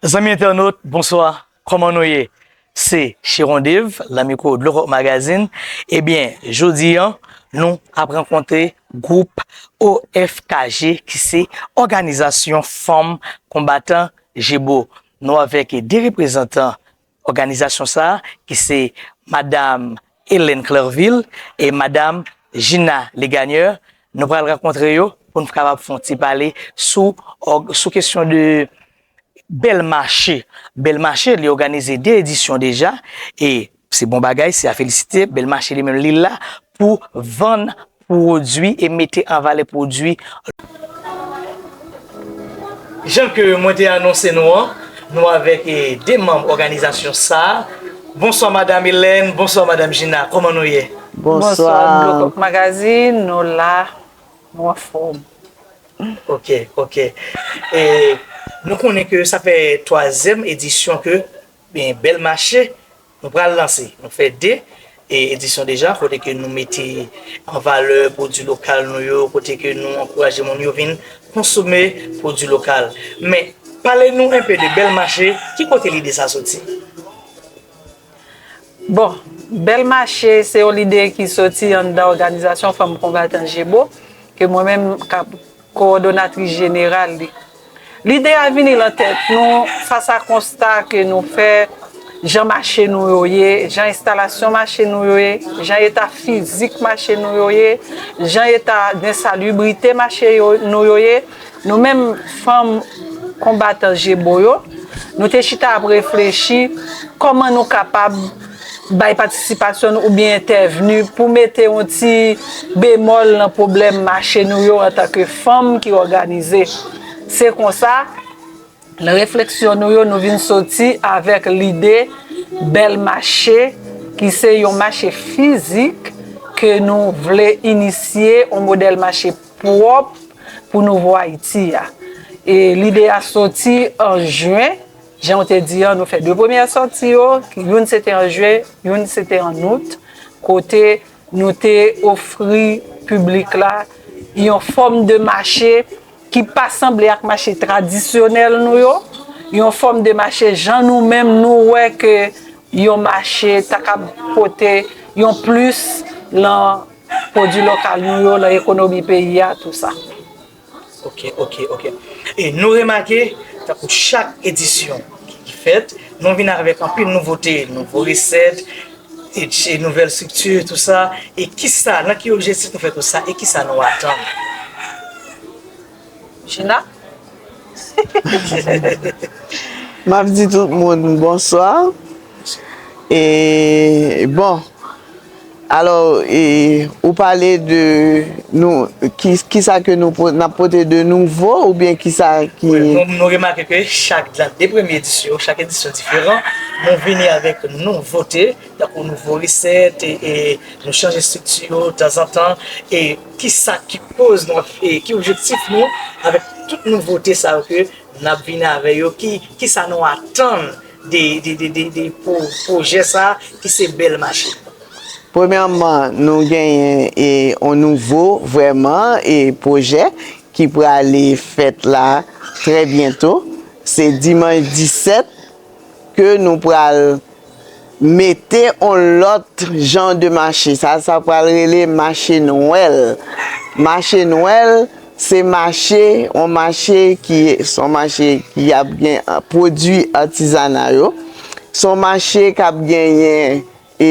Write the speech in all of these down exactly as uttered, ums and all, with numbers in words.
Zanmi entènot, bonswa. Kòman nou ye? Se Chiron Dave, lan mikwo Dlo Kòk Magazine. Ebyen, jodi a, nou ap rankontre gwoup O F K G, ki se Òganizasyon Fanm Konbatan Jebo. Nou avèk de reprezantan òganizasyon sa a, ki se Madam Hélène Clerville e Madam Gina Legagneur. Nou pral rankontre yo pou n kapab fè yon ti pale sou, sou kesyon de Bèl Mache. Bèl Mache, li òganize de edisyon deja, e se bon bagay, se a felisite. Bèl Mache, li menm, li la pou vann pwodui e mete an valè pwodui. Jan ke mwen te anonse nou an, nou avèk, e, de manm òganizasyon sa a. Bonswa, Madam Hélène, bonswa, Madam Gina, kòman nou ye? Bonswa, Dlo Kòk Magazine, nou la, nou anfòm. Ok, ok. E nou konnen ke sa fè twazyèm edisyon ke, ben, Bèl Mache, nou pral lanse. Nou fè de, e, edisyon deja, kote ke nou mete an valè pwodui lokal nou yo, kote ke nou ankouraje moun yo vin konsome pwodui lokal. Men, pale nou enpe de Bèl Mache, ki kote lide sa soti? Bon, Bèl Mache se yon lide ki soti anndan Òganizasyon Fanm Konbatan Jebo, ke mwen menm k ap kowòdonatris jeneral li. Lide a vini lan tèt nou fas a konsta ke nou fè, jan mache nou yo ye, jan enstalasyon mache nou yo ye, jan eta fizik mache nou yo ye, jan eta densalibrite mache yo, nou yo ye. Nou menm fanm konbatan Jebo yo, nou te chita ap reflechi kòman nou kapab bay patisipasyon nou oubyen entèvni pou mete yon ti bemòl nan pwoblèm mache nou yo antanke fanm ki òganize. Se konsa, nan refleksyon nou yo, nou vin soti avèk lide Bèl Mache, ki se yon mache fizik ke nou vle inisye, yon modèl mache pwòp pou nouvo Ayiti a. E lide a soti an jen, jan w te di an, nou fè de premyè sòti yo, youn se te an jen, youn se te an out, kote nou te ofri piblik la yon fòm de mache ki pa sanble ak mache tradisyonèl nou yo, yon fòm de mache jan nou menm nou wè ke yon mache ta kab pote yon plis lan pwodui lokal nou yo, lan ekonomi peyi a, tou sa. Ok, ok, ok. E nou remake, tankou chak edisyon ki, ki fèt, nou vin avèk anpil nouvote, nouvo resèt, e, e nouvèl estrikti, tou sa. E kisa, nan ki objektif nou fè tou sa, e kisa nou atann? Gina? M ap di tout moun bonswa. E, bon, alò, e, ou pale de nou, ki, kisa ke nou po-, n ap pote de nouvo, oubyen kisa ki... Wi, nou, nou remake ke chak, nan de premye edisyon, chak edisyon diferan, nou vini avèk nouvote, tankou nouvo resèt, e, e nou chanje estrikti yo tanzantan, e kisa ki koz nou ap, e ki objektif nou avèk tout nouvote sa yo ke n ap vini avè yo, ki, kisa nou atann de, de, de, de, de pwo-, pwojè sa a ki se Bèl Mache? Premyèman, nou genyen, e, yon nouvo, vrèman, e, pwojè ki prale fèt la trè byento. Se dimanch disèt ke nou pral mete yon lòt jan de mache. Sa, sa pral rele mache Nwèl. Mache Nwèl, se mache, yon mache ki, se yon mache ki ap gen, a, pwodui atizana yo. Se yon mache k ap genyen, e,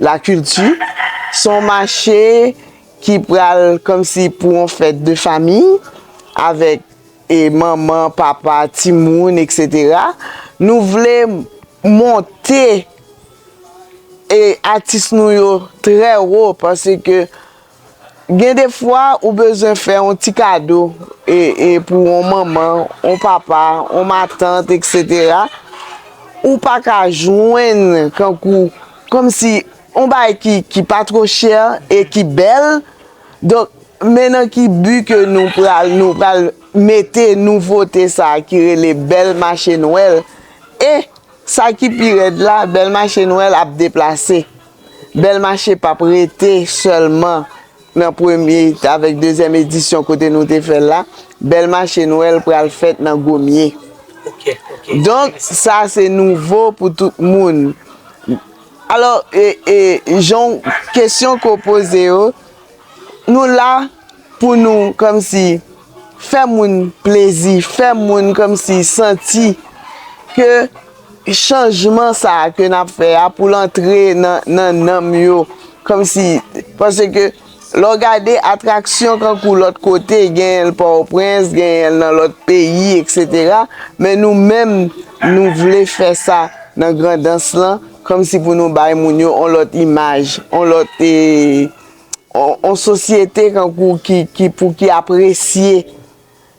lakilti. Se yon mache ki pral kòmsi pou yon fèt de fanmi avèk, e, manman, papa, timoun, etsetera. Nou vle monte, e, atis nou yo trè wo, paske gen de fwa ou bezwen fè yon ti kado, e, e, pou yon manman, yon papa, yon matant, etsetera. Ou pa ka jwenn kankou, kòmsi yon bagay ki, ki pa twò chè e ki bèl. Donk, men nan ki bi ke nou pral, nou pral mete nouvote sa a ki rele Bèl Mache Nwèl. E sa ki pi rèd la, Bèl Mache Nwèl ap deplase. Bèl Mache p ap rete sèlman nan premye avèk dezyèm edisyon kote nou te fè l la. Bèl Mache Nwèl pral fèt nan Gomye. Ok, ok. Donk, sa se nouvo pou tout moun. Alò, e, e, jan kesyon ke w poze yo, nou la pou nou kòmsi fè moun plezi, fè moun kòmsi santi ke chanjman sa a ke n ap fè a pou l antre nan, nan nanm yo, kòmsi, paske lè w gade atraksyon kankou lòt kote, genyen l Pòtoprens, genyen l nan lòt peyi, etsetera, men nou menm, nou vle fè sa nan Grandans lan, kòmsi pou nou bay moun yo on lòt imaj, on lòt, e, on, on sosyete kankou ki, ki pou ki apresye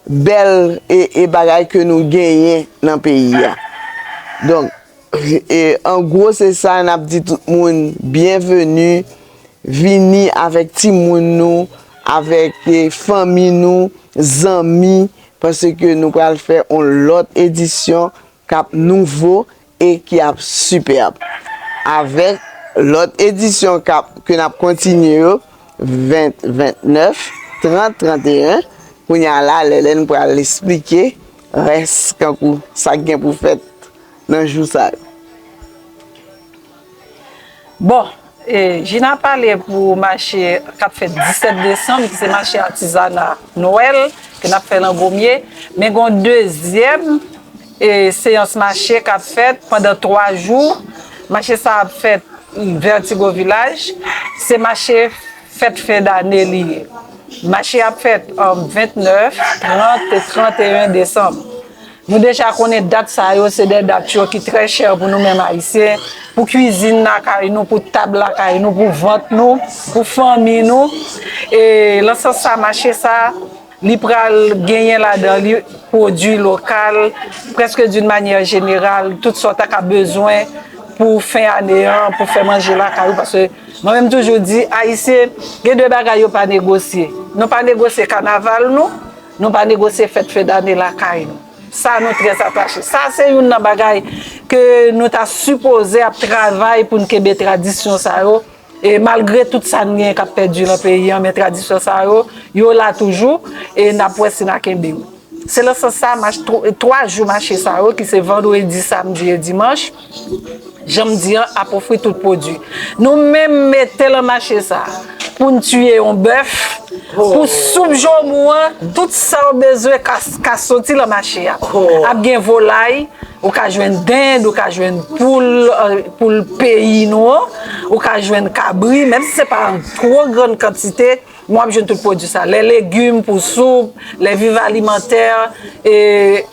bèl e, e bagay ke nou genyen nan peyi a. Donk, e, an gwo, se sa n ap di tout moun, byenveni, vini avèk timoun nou, avèk, e, fanmi nou, zanmi, paske nou pral fè on lòt edisyon k ap nouvo e ki ap sipèb. Avèk lòt edisyon k ap, ke n ap kontinye yo, ven, ventnèf, trant, tranteyen. Kounye a la, Lèlèn pral esplike rès kankou sa k gen pou fèt nan jou sa yo. Bon, e, Gina pale pou mache k ap fèt disèt desanm, ki se mache atizana Nwèl, ke n ap fè nan Gomye. Men gen yon dezyèm, e, seyans mache k ap fèt pandan twa jou. Mache sa ap fèt Vètigo Vilaj. Se mache fèt fen dane li ye. Mache ap fèt, um, ventnèf, trant e tranteyen desanm. Nou deja konnen dat sa yo, se de dat yo ki trè chè pou nou menm Ayisyen, pou kwizin lakay nou, pou tab lakay nou, pou vant nou, pou fanmi nou. E nan sans sa, mache sa, li pral genyen ladan li pwodui lokal, prèske d'une manière générale, tout sa w ta ka bezwen pou fen ane an, pou fè manje lakay ou, paske mwen menm toujou di, Ayisyen, gen de bagay yo pa negosye. Nou pa negosye kanaval nou, nou pa negosye fèt fen dane lakay nou. Sa nou trè atache. Sa se youn nan bagay ke nou ta sipoze ap travay pou n kenbe tradisyon sa yo. E malgre tout sa n gen k ap pèdi nan peyi an, men tradisyon sa yo, yo la toujou, e n ap wè si n a kenbe yo. Se nan sans sa, mach, tw-, twa jou mache sa yo, ki se vandredi, samdi e dimanch, jan m di an, ap ofri tout pwodui. Nou menm mete lan mache sa a pou n tiye yon bèf, pou soup jomou an, tout sa w bezwen ka, ka soti lan mache a. Ap gen volay, ou ka jwenn dend, ou ka jwenn poul, euh, poul peyi nou an, ou ka jwenn kabri, menm si se pa an two grann kantite, men w ap jwenn tout pwodui sa. Lè legim pou soup, lè viv alimantè, e,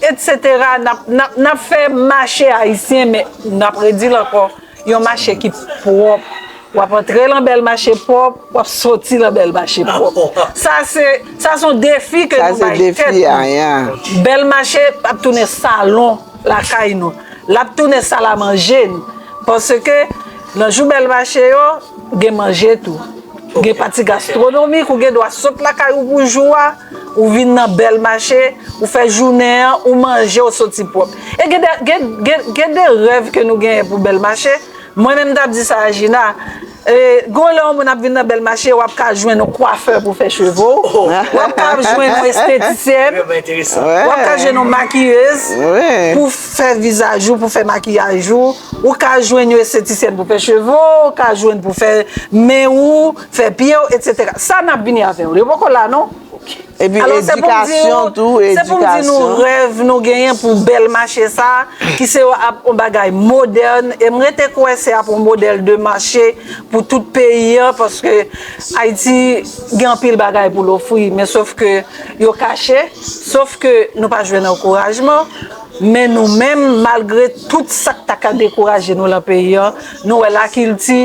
etsetera. N ap, n ap, n ap fè mache ayisyen, men n ap redi l ankò, yon mache ki pwòp. W ap antre lan bèl mache pwòp, w ap soti lan bèl mache pwòp. Sa se, sa se yon defi ke nou bay tèt nou. Bèl mache ap tounen salon lakay nou. L ap tounen sal a manje n. Paske nan jou bèl mache yo, gen manje tou. Gen pati gastwonomik, ou gen dwa sot lakay ou pou jou a, ou vin nan bèl mache, ou fè jounen an, ou manje, ou soti pwòp. E gen de, gen, gen, gen de rèv ke nou genyen pou bèl mache. Mwen menm, m t ap di sa a Gina. E, gon lè yon moun ap vin nan bèl mache, w ap ka jwenn yon kwafè pou fè cheve w. W ap ka jwenn yon estetisyèn. W ap ka jwenn yon makiyez pou fè vizaj ou, pou fè makiyaj ou. Ou ka jwenn yon estetisyèn pou fè cheve w, ou ka jwenn pou fè men ou, fè pye w, etsetera. Sa n ap vini avè w. Yo poko la, non? Epi edikasyon tou, edikasyon. Se pou m di nou rèv nou genyen pou bèl mache sa, ki se ap yon bagay modèn. E m rete kwè se ap yon modèl de mache pou tout peyi an, paske Ayiti gen anpil bagay pou l ofri, men sof ke yo kache, sof ke nou pa jwenn ankourajman. Men nou menm, malgre tout sa k ta ka dekouraje nou lan peyi an, nou wè lakilti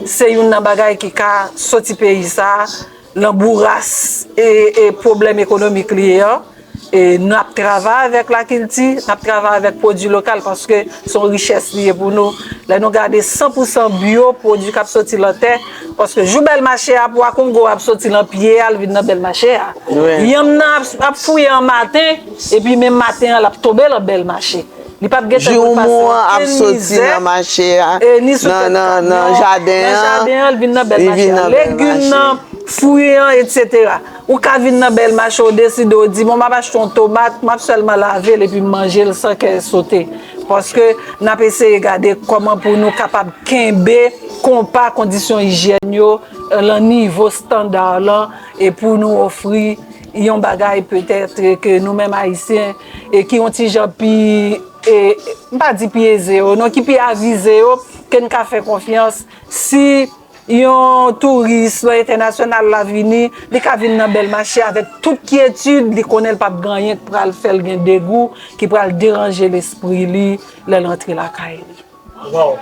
se youn nan bagay ki ka soti peyi sa a lan bouras e, e pwoblèm ekonomik li ye an. E n ap travay avèk lakilti, n ap travay avèk pwodui lokal, paske se yon richès li ye pou nou. Lè nou gade san pou san byo pwodui k ap soti lan tè, paske jou bèl mache a, pwa kongo ap soti lan pye a, l vin nan bèl mache a. Yanm nan ap, ap fouye an maten, epi menm maten an, l ap tonbe lan bèl mache. Li p ap gentan pou l pase okenn mizè, e ni sou tèt kamyon, nan jaden an, l vin nan bèl mache a. Legim nan, fwi an, etsetera. Ou ka vin nan Bèl Mache, ou deside, ou di, "Bon, m ap achte yon tomat, m ap sèlman lave l epi m manje l san kè sote." Paske n ap eseye gade kòman pou nou kapab kenbe konpa kondisyon ijyèn yo, eh, lan nivo estanda lan, e pou nou ofri yon bagay petèt ke nou menm Ayisyen, e ki yon ti jan pi, e, m pa di pi eze yo, non, ki pi avize yo, ke n ka fè konfyans. Si yon touris nan entènasyonal la vini, li ka vin nan Bèl Mache avèk tout kyetid, li konnen l p ap gen anyen k pral fè l gen degou, ki pral deranje lespri li lè l antre lakay li. Waw!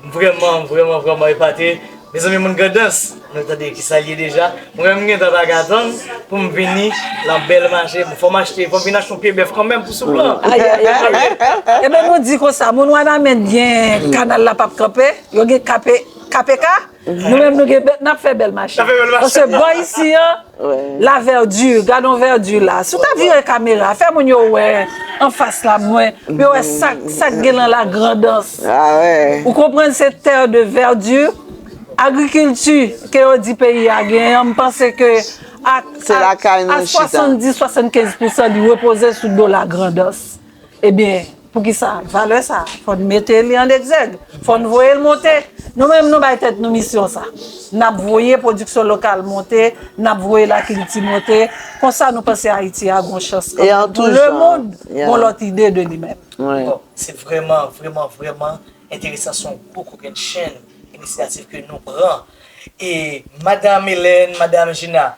M vrèman, vrèman, vrèman epate. Mezanmi, moun Grandans, nou tande kisa l ye deja. Mwen menm, m gentan pa ka tann pou m vini lan Bèl Mache. Fò m achte, fò m vin achte yon pye bèf kanmenm pou soup lan. Ayayay. Ebyen, nou di konsa, moun Wanament gen kanal la p ap kanpe, yo gen kape, K P K, nou menm nou gen, n ap fè Bèl Mache. Paske bò isi an, la verdure, gade yon verdure la. Si w ta vire kamera, fè moun yo wè anfas la mwen, pou yo wè sa, sa k gen lan la Grandans. Ou konprann, se terre de verdure. Agrikilti ke yo di peyi a genyen an, m panse ke a, a, a swasanndis, swasannkenz pousan li repoze sou do la Grandans. Ebyen, poukisa valè sa? Fò n mete li an egzèg. Fò n voye l monte. Nou menm, nou bay tèt nou misyon sa. N ap voye pwodiksyon lokal monte, n ap voye lakilti monte. Konsa, nou panse Ayiti a gon chans kanmenm pou lemonn gon lòt ide de li menm. Bon, se vrèman, vrèman, vrèman enteresan, se yon gwo kokennchenn inisyativ ke nou pran. E Madanm Hélène, Madanm Gina,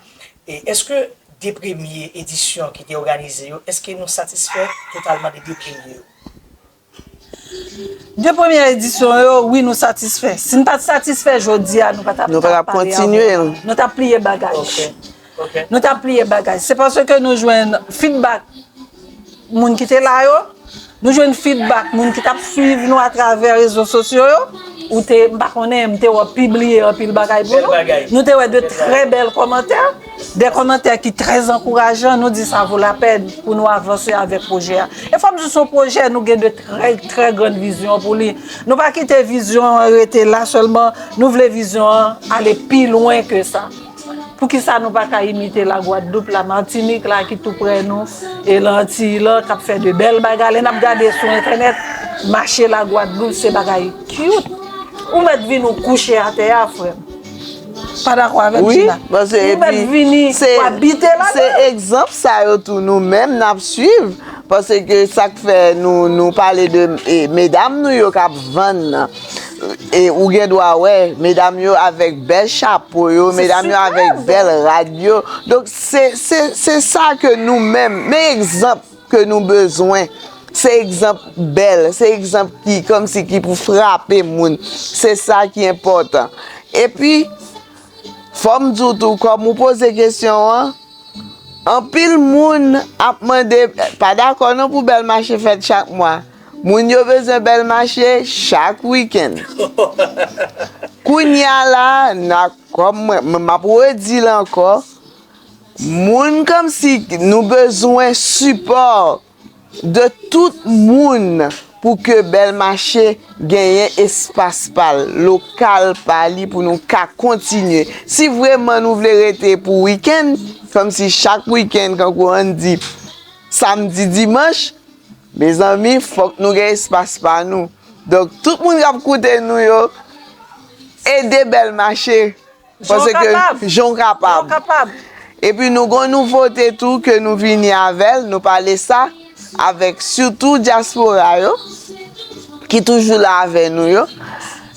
e èske de premye edisyon ki te òganize yo, èske nou satisfè totalman de de premye yo? De premye edisyon yo, wi, nou satisfè. Si n pa t satisfè jodi a, nou pa t ap, nou pa t ap pale kontinye. Nou t ap pliye bagaj. Nou t ap pliye bagaj. Se paske nou jwenn feedback moun ki te la yo, nou jwenn feedback moun ki t ap swiv nou atravè rezo sosyo yo. Ou te, m pa konnen, m te wè w pibliye anpil bagay pou nou. Nou te wè de trè bèl kòmantè, de kòmantè ki trè ankourajan. Nou di sa vo lapèn pou nou avanse avèk pwojè a. E fò m di se yon pwojè nou gen de trè, trè grann vizyon pou li. Nou pa kite vizyon an rete la sèlman, nou vle vizyon an ale pi lwen ke sa. Poukisa nou pa ka imite Lagwadloup, Lamatinik la ki tou prè nou, e Lantiy lan k ap fè de bèl bagay? Lè n ap gade sou entènèt, mache Lagwadloup se bagay cute. Ou mèt vin ou kouche atè a, frè m. Pa dakò avè m, Gina? Ou mèt vini ou abite ladan. Se egzanp sa yo tou nou menm n ap swiv. Paske sa k fè nou, nou pale de, e, medam nou yo k ap vann nan. E ou gen dwa wè medam yo avèk bèl chapo yo, medam yo avèk bèl rad yo. Donk, se, se, se sa ke nou menm, men egzanp ke nou bezwen. Se egzanp bèl, se egzanp ki kòmsi ki pou frape moun. Se sa ki enpòtan. Epi, fò m di w tou, kòm ou poze kesyon an, anpil moun ap mande, pa dakò non pou Bèl Mache fèt chak mwa. Moun yo bezwen Bèl Mache chak wikenn. Kounye a la, n a, kòm mwen, m ap redi l ankò, moun kòmsi nou bezwen sipò de tout moun pou ke Bèl Mache genyen espas pa l, lokal pa li pou nou ka kontinye. Si vrèman nou vle rete pou wikenn, kòmsi chak wikenn, kankou ann di samdi, dimanch, mezanmi, fòk nou gen espas pa nou. Donk, tout moun k ap koute nou yo, ede Bèl Mache. Paske jan w kapab. Epi nou gon nouvote tou ke nou vini avè l, nou pale sa avèk sitou dyaspora yo ki toujou la avè nou yo.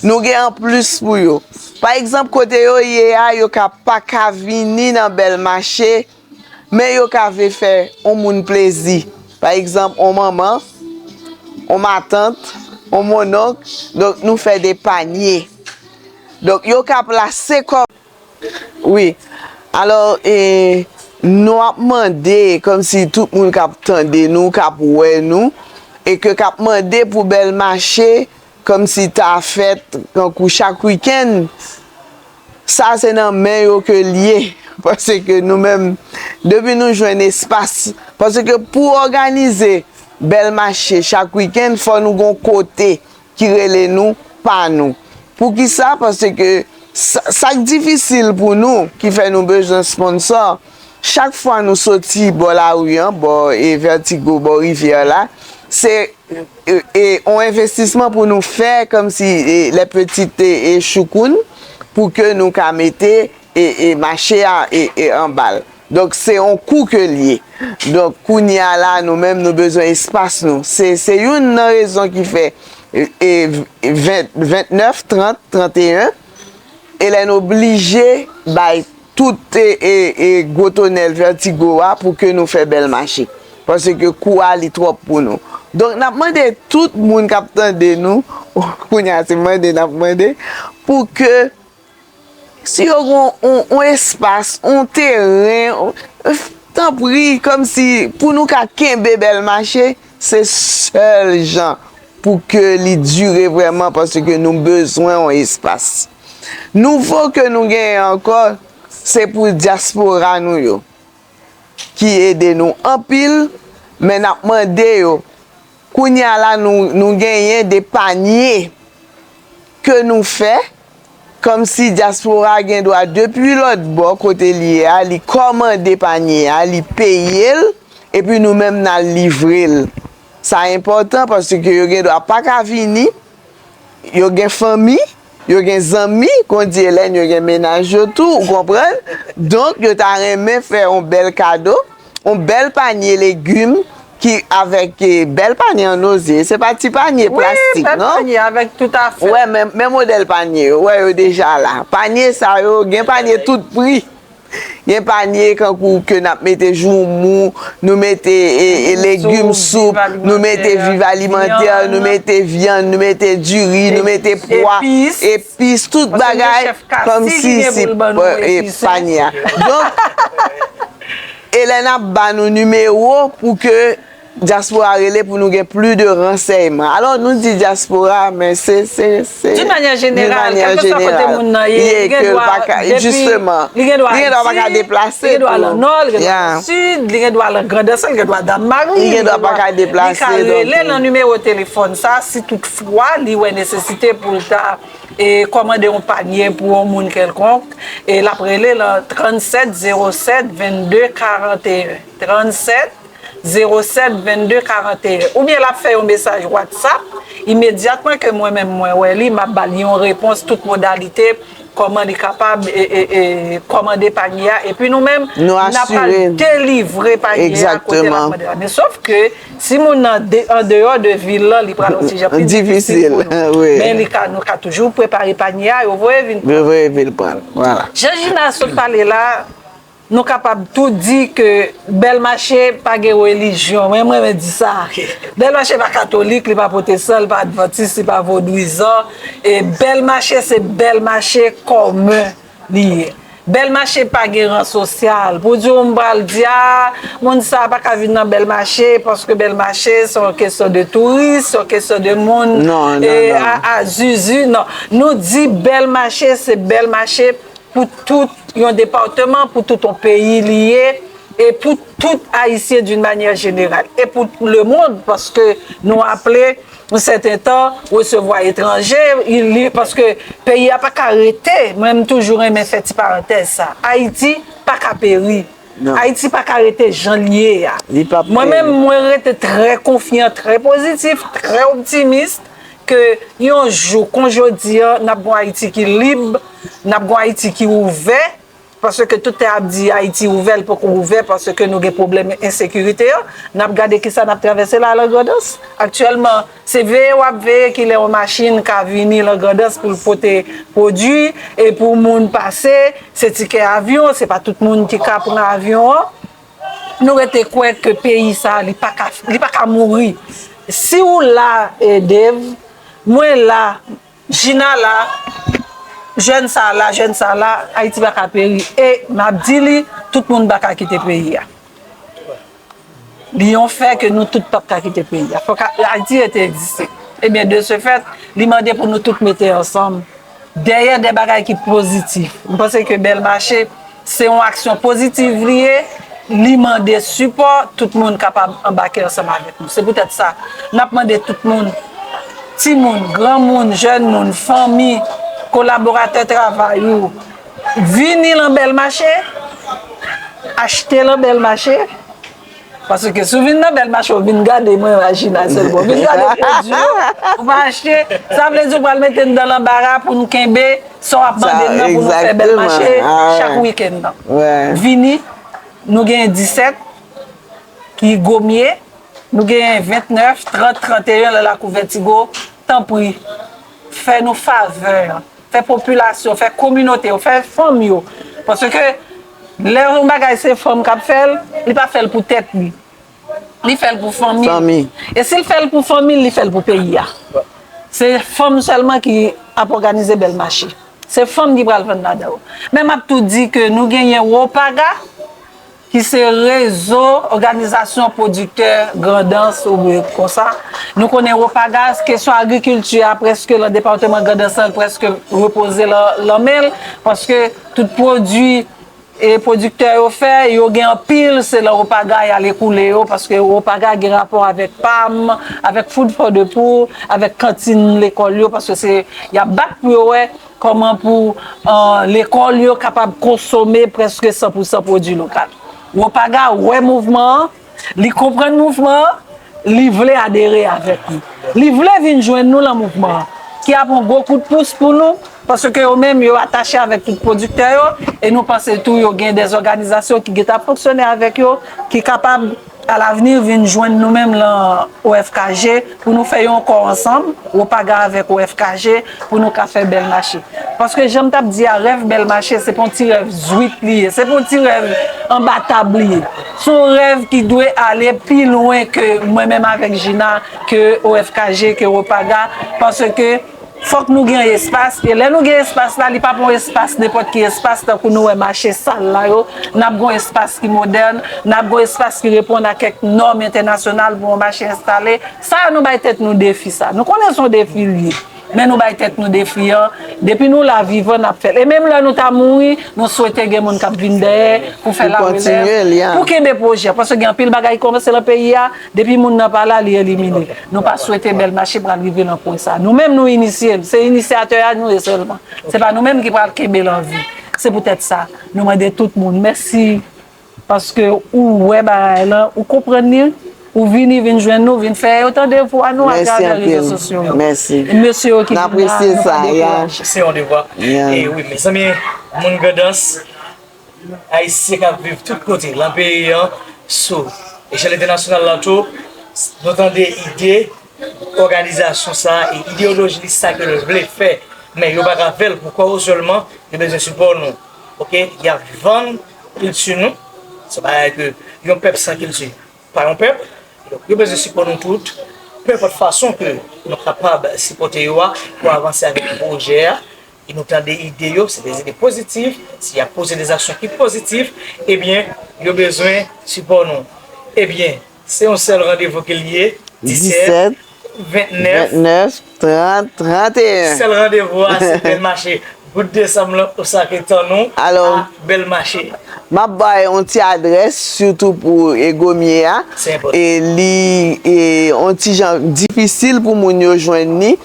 Nou gen anplis pou yo. Pa egzanp, kote yo ye a, yo ka pa ka vini nan Bèl Mache, men yo ka vle fè on moun plezi. Pa egzanp, on manman, on matant, on mononk, donk nou fè de panye. Donk, yo ka plase kòb. Wi. Alò, e, nou ap mande, kòmsi tout moun k ap tande nou, k ap wè nou, e ke k ap mande pou Bèl Mache, kòmsi ta fèt, kankou chak wikenn, sa se nan men yo ke l ye. Paske nou menm, depi nou jwenn espas, paske pou òganize Bèl Mache chak wikenn, fò nou gon kote ki rele nou pa nou. Poukisa? Paske Sa, sa k difisil pou nou, ki fè nou bezwen sponsò, chak fwa nou soti bò lari an, bò e Vètigo, bò rivyè la, se e, e, on envestisman pou nou fè kòmsi e, lè petit e, e choukoun, pou ke nou ka mete e, e mache a e, e anba l. Donk, se yon kou ke l ye. Donk, kounye a la, nou menm, nou bezwen espas nou. Se, se youn nan rezon ki fè e, e, ven, vennèf, trant, tranteyen, Elen oblije bay tout e, e, e gwo tonèl Vètigo a pou ke nou fè bèl mache. Paske kou a li twòp pou nou. Donk, n ap mande tout moun k ap tande nou, kounye a se mande n ap mande, pou ke si yo gen yon, yon espas, yon teren, tanpri, kòmsi pou nou ka kenbe bèl mache, se sèl jan pou ke li dire vrèman, paske nou bezwen yon espas. Nouvo ke nou genyen ankò, se pou dyaspora nou yo, ki ede nou anpil, men n ap mande yo, kounye a la, nou, nou genyen de panye ke nou fè, kòmsi dyaspora gen dwa, depi lòt bò kote li ye a, li kòmande panye a, li peye l, epi nou menm n al livre l. Sa enpòtan paske yo gen dwa pa ka vini, yo gen fanmi, yo gen zanmi, kon di Elen, yo gen mennaj yo tou, ou konprann? Donk, yo ta renmen fè yon bèl kado, yon bèl panye legim ki avèk eh, bèl panye an ozye. Se pa ti panye plastik, non? Wi, bèl panye avèk tout afè. Ou wè, men, men modèl panye yo, ou wè yo deja la. Panye sa yo, gen panye tout pri. Gen panye kankou ke n ap mete joumou, nou mete e, e, legim, soup, nou mete viv alimantè, nou mete vyann, nou mete diri, nou mete pwa, epis, tout bagay, kòmsi se e, panye a. Donk, e lè n ap ba nou nimewo pou ke dyaspora rele pou nou gen plis de ransèyman. Alò, nou di dyaspora, men se, se, se d'une manière générale, d'une manière générale, kèlkeswa kote moun nan ye, li gen dwa, depi, jisteman, li gen dwa Ayiti, li gen dwa pa ka deplase, li gen dwa nan Nò, li gen dwa nan Sid, li gen dwa nan Grandans, li gen dwa Dannmari, li gen dwa pa ka deplase, li ka rele nan nimewo telefòn sa, si toutfwa li wè nesesite pou l ta e kòmande yon panye pou yon moun kèlkonk, e l ap rele nan trannsèt zewo sèt vennde karanteyen. Trannsèt zewo sèt vennde karanteyen. Oubyen l ap fè yon mesaj WhatsApp, imedyatman ke mwen menm mwen wè li, m ap ba l yon repons, tout modalite, kòman li kapab e, e, e, kòmande panye a, epi nou menm, n ap al delivre panye a kote l ap mande a. Men sòf ke si moun nan de, andeyò de vil lan, li pral yon ti jan pi difisil pou nou. Men li ka, nou ka toujou prepare panye a, yo voye vin pran. Yo voye vin pran, vwala. Jan Gina sot pale la, nou kapab tou di ke bèl mache pa gen relijyon. Mwen, mwen renmen di sa. Bèl mache pa katolik, li pa pwotestan, li pa advantis, li pa vodouyizan. E bèl mache, se bèl mache kòmen li ye. Bèl mache pa gen ran sosyal. Pou di w m pral di, a, moun sa pa ka vin nan bèl mache, paske bèl mache se yon kesyon de touris, se yon kesyon de moun, e, a, a, zuzu. Non. Nou di bèl mache, se bèl mache pou tout yon depatman, pou tout yon peyi li ye, e pou tout Ayisyen d'une manière générale, e pou lemonn, paske nou raple, yon sèten tan, resevwa etranje, li, paske peyi a pa ka rete, mwen, m toujou renmen fè ti parantèz sa. Ayiti pa ka peri. Ayiti pa ka rete jan l ye a. Mwen menm, mwen rete trè konfyan, trè pozitif, trè optimis ke yon jou, kon jodi a, n ap gen yon Ayiti ki lib, n ap gen yon Ayiti ki ouvè, paske tout tè ap di Ayiti ouvè, l poko ouvè, paske nou gen pwoblèm ensekirite a. N ap gade kisa n ap travèse la nan Grandans. Aktyèlman, se veye w ap veye kilè yon machin ka vini nan Grandans pou l pote pwodui, e pou moun pase, se tikè avyon, se pa tout moun ki ka pran avyon an. Nou rete kwè ke peyi sa, li pa ka, li pa ka mouri. Si w la, e, Dave, mwen la, Gina la, jèn sa la, jèn sa la, Ayiti pa ka peri. E m ap di li, tout moun pa ka kite peyi a. Li yon fè ke nou tout p ap ka kite peyi a. Fòk A-, Ayiti rete egziste. Ebyen, de ce fait, li mande pou nou tout mete ansanm dèyè de bagay ki pozitif. M panse ke bèl mache, se yon aksyon pozitif li ye, li mande sipò, tout moun kapab anbake ansanm avèk nou. Se poutèt sa, n ap mande tout moun, timoun, granmoun, jèn moun, fanmi, kolaboratè travay ou, vini lan Bèl Mache, achte lan Bèl Mache, paske si w vin nan Bèl Mache, w vin gade mwen ak Gina sèlman, w vin gade pwodui yo, ou pa achte, sa vle di w pral mete n nan lanbara pou n kenbe sa w ap mande n nan pou nou fè Bèl Mache chak wikenn nan. Vini, nou genyen disèt ki Gomye, nou genyen ventnèf, trant, tranteyen nan lakou Vètigo. Tanpri, fè nou favè an, fè popilasyon, fè kominote yo, fè fanm yo. Paske lè yon bagay se fanm k ap fè l, li pa fè l pou tèt li. Li fè l pou fanmi l. E si l fè l pou fanmi l, li fè l pou peyi a. Se fanm sèlman ki ap òganize Bèl Mache. Se fanm ki pral vann ladan yo. Men m ap tou di ke nou genyen Wopaga, ki se rezo òganizasyon pwodiktè Grandans oubyen konsa. Nou konnen Wopaga, kesyon agrikilti a prèske lan depatman Grandans lan, prèske repoze lan, lan men l, paske tout pwodui e pwodiktè yo fè, yo gen anpil, se lan Wopaga y al ekoule yo, paske Wopaga gen rapò avèk pam, avèk Food for the Poor, avèk kantin lekòl yo, paske se, y ap bat pou yo wè kòman pou, eh, lekòl yo kapab konsome prèske san pou san pwodui lokal. Wopaga wè mouvman an, li konprann mouvman an, li vle adere avèk nou. Li vle vin jwenn nou lan mouvman an, ki ap yon gwo kout pous pou nou, paske yo menm, yo atache avèk tout pwodiktè yo, e nou panse tou yo gen de òganizasyon ki gentan ap fonksyone avèk yo, ki kapab alavni vin jwenn nou menm lan O F K G pou nou fè yon kò ansanm, Wopaga avèk O F K G, pou nou ka fè Bèl Mache. Paske jan m t ap di a, rèv Bèl Mache, se pa yon ti rèv zwit li ye, se pa yon ti rèv anba tab li ye. Se yon rèv ki dwe ale pi lwen ke mwen menm avèk Gina, ke O F K G, ke Wopaga, paske fòk nou gen espas, e lè nou gen espas la, li p ap yon espas nenpòt ki espas, tankou nou wè mache sal la yo, n ap gen yon espas ki modèn, n ap gen yon espas ki reponn a kèk nòm entènasyonal pou yon mache enstale. Sa a, nou bay tèt nou defi sa. Nou konnen se yon defi li ye, men nou bay tèt nou defi an. Depi nou la vivan, n ap fè l. E menm lè nou ta mouri, nou swete gen moun k ap vin dèyè pou fè larelèv, pou kenbe pwojè. Paske gen anpil bagay ki kòmanse lan peyi a, depi moun nan pa la, li elimine. Nou pa swete Bèl Mache pral rive lan pwen sa. Nou menm, nou inisye l. Se inisyatè a nou ye sèlman. Se pa nou menm ki pral kenbe l an vi. Se poutèt sa, nou mande tout moun mèsi. Paske ou wè bagay lan, ou konprann li, ou vini, vin jwenn nou, vin fè yo tande vwa nou atravè rezo sosyo yo. Mèsi. Mesye yo ki vin la, nou pa dekouraje. Se yon devwa. E wi, mezanmi, moun Grandans, Ayisyen k ap viv tout kote lan peyi an, sou echèl entènasyonal la tou, nou tande ide òganizasyon sa a e ideyoloji li, sa ke l vle fè, men yo pa ka fè l pou kò yo sèlman, yo bezwen sipò nou. Oke, y ap vann kilti nou, se bagay ke yon pèp san kilti pa yon pèp. Donk, yo bezwen sipò nou tout, pe enpòt fason ke nou kapab sipòte yo a pou avanse avèk pwojè a. E nou tande ide yo, se de ide pozitif, si y ap poze de aksyon ki pozitif, ebyen, yo bezwen sipò nou. Ebyen, se yon sèl randevou ke l ye, disèt, ventnèf, trant, tranteyen. Sèl randevou a, se Bèl Mache. Bout desanm lan, ou sa ke tann nou a Bèl Mache. M ap bay yon ti adrès, sitou pou e Gomye a. E li e yon ti jan difisil pou moun yo jwenn li.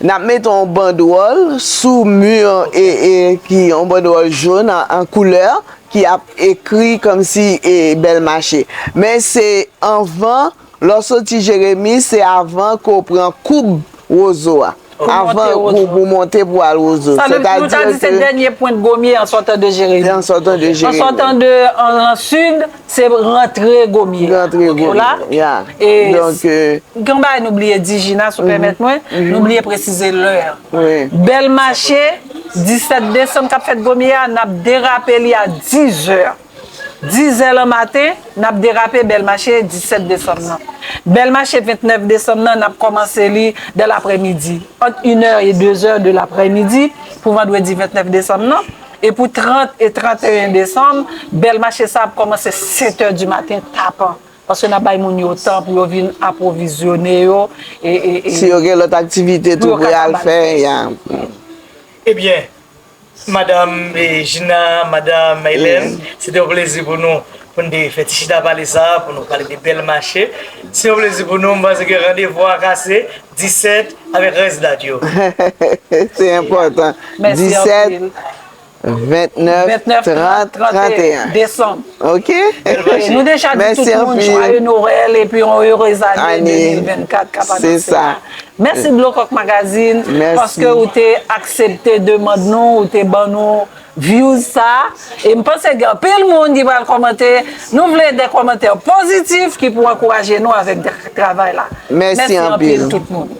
N ap mete yon bandwòl sou mi e, e ki yon bandwòl jòn an, an koulè ki ap ekri kòmsi e Bèl Mache. Men se anvan, lè w soti Jeremi, se avan ke w pran koub Wozo a. Avan pou, pou monte pou al Wozo. Sa vle di, nou ta di se dènye pwent Gomye an sòtan de Jeremi. An sòtan de Jeremi. An sòtan de, an, an sid, se rantre Gomye. Rantre Gomye, ya. E donk, e gen yon bagay nou bliye di, Gina, si w pèmèt mwen, nou bliye presize lè a. Bèl Mache, disèt desanm k ap fèt Gomye a, n ap derape li a dizè. Dizè lan maten, n ap derape Bèl Mache disèt desanm nan. Bèl Mache ventnèf desanm nan, n ap kòmanse li dè laprèmidi, ant inè e dezè de laprèmidi, pou vandredi ventnèf desanm nan. E pou trant e tranteyen desanm, Bèl Mache sa ap kòmanse sèt è di maten tapan. Paske n ap bay moun yo tan pou yo vin apwovizyone yo. E, e, e si yo gen lòt aktivite tou pou y al fè, ya. Ebyen, Madanm, e, Gina, Madanm Maylène, se te yon plezi pou nou pou n te fè ti chita pale sa a, pou nou pale de bèl mache. Se yon plezi pou nou, m panse ke randevou a kase disèt avèk rès dat yo. Se enpòtan. Mèsi Disèt, anpil. vennèf, Vennèf, trant, trant, tranteyen. desanm. Ok? E nou deja di Mèsi tout moun anpil. joyeux Noël epi yon erez ane Ane. de mil vennkat ka pa Se nan sa. Mèsi Blokòk Magazine Mèsi. paske ou te aksepte demann nou, ou te ban nou views sa. E m panse gen anpil moun ki pral kòmante. Nou vle de kòmantè pozitif ki pou ankouraje nou avèk travay la. Mèsi Mèsi anpil anpil. Tout moun.